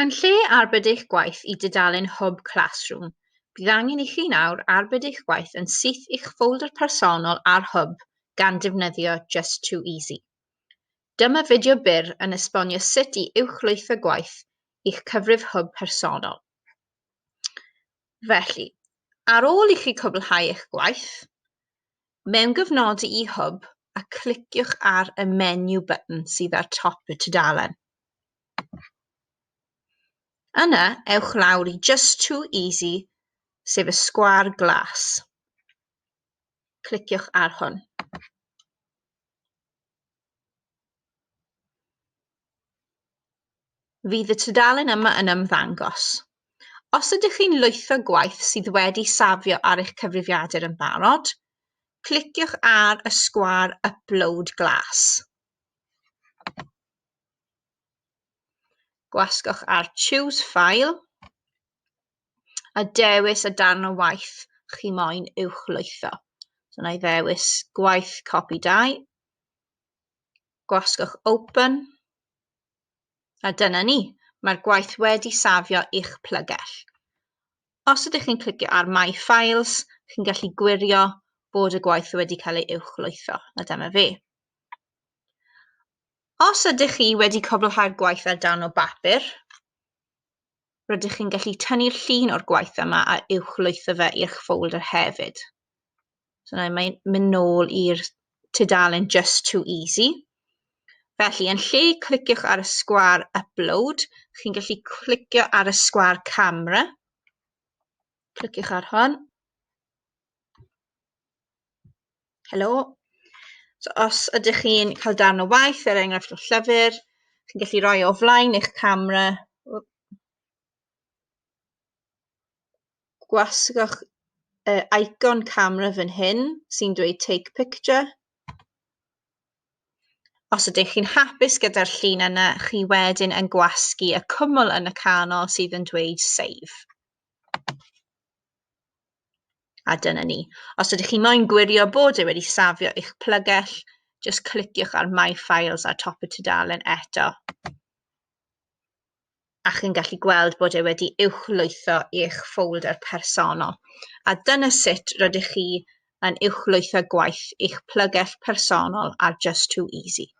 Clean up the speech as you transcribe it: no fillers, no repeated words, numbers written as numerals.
Yn lle arbed eich gwaith i dudalen Hwb Classroom, bydd angen i chi nawr arbed eich gwaith yn syth i'ch ffolder personol ar Hwb gan defnyddio Just Too Easy. Dyma fideo byr yn esbonio sut i uwchlwytho gwaith i'ch cyfrif Hwb personol. Felly, ar ôl i chi cwblhau eich gwaith, mewngofnodi i Hwb a cliciwch ar y menu button sydd ar top y tudalen. Yna, ewch lawr i Just Too Easy, sef y sgwâr glas. Cliciwch ar hwn. Fydd y tudalen yma yn ymddangos. Os ydych chi'n lwytho gwaith sydd wedi safio ar eich cyfrifiadur yn barod, cliciwch ar y sgwâr Upload glas. Gwasgwch ar Choose File a dewis y darn o waith chi moyn uwchlwytho. So na i ddewis gwaith copi 2. Gwasgwch Open. A dyna ni, mae'r gwaith wedi safio i'ch plygell. Os ydych chi'n clicio ar My Files, chi'n gallu gwirio bod y gwaith wedi cael ei uwchlwytho. A dyma fe. Os ydych chi wedi cwblhau'r gwaith ar darn o bapur, rydych chi'n gallu tynnu'r llun o'r gwaith yma a uwchlwytho fe i'ch ffolder hefyd. So nawr mae'n mynd nôl i'r tudalen Just Too Easy. Felly, yn lle cliciwch ar y sgwâr Upload, chi'n gallu clicio ar y sgwâr Camera. Cliciwch ar hwn. Helo. So os ydych chi'n cael darn o waith, er enghraifft o llyfr, chi'n gallu rhoi o flaen eich camera. Gwasgwch y icon camera fan hyn sy'n dweud take picture. Os ydych chi'n hapus gyda'r llun yna, chi wedyn yn gwasgu y cwmwl yn y canol sydd yn dweud save. A dyna ni. Os ydych chi moyn gwirio bod e wedi safio i'ch plygell, jyst cliciwch ar My Files ar top y tudalen eto. A chi'n gallu gweld bod e wedi uwchlwytho i'ch ffolder personol. A dyna sut rydych chi yn uwchlwytho gwaith i'ch plygell personol ar Just Too Easy.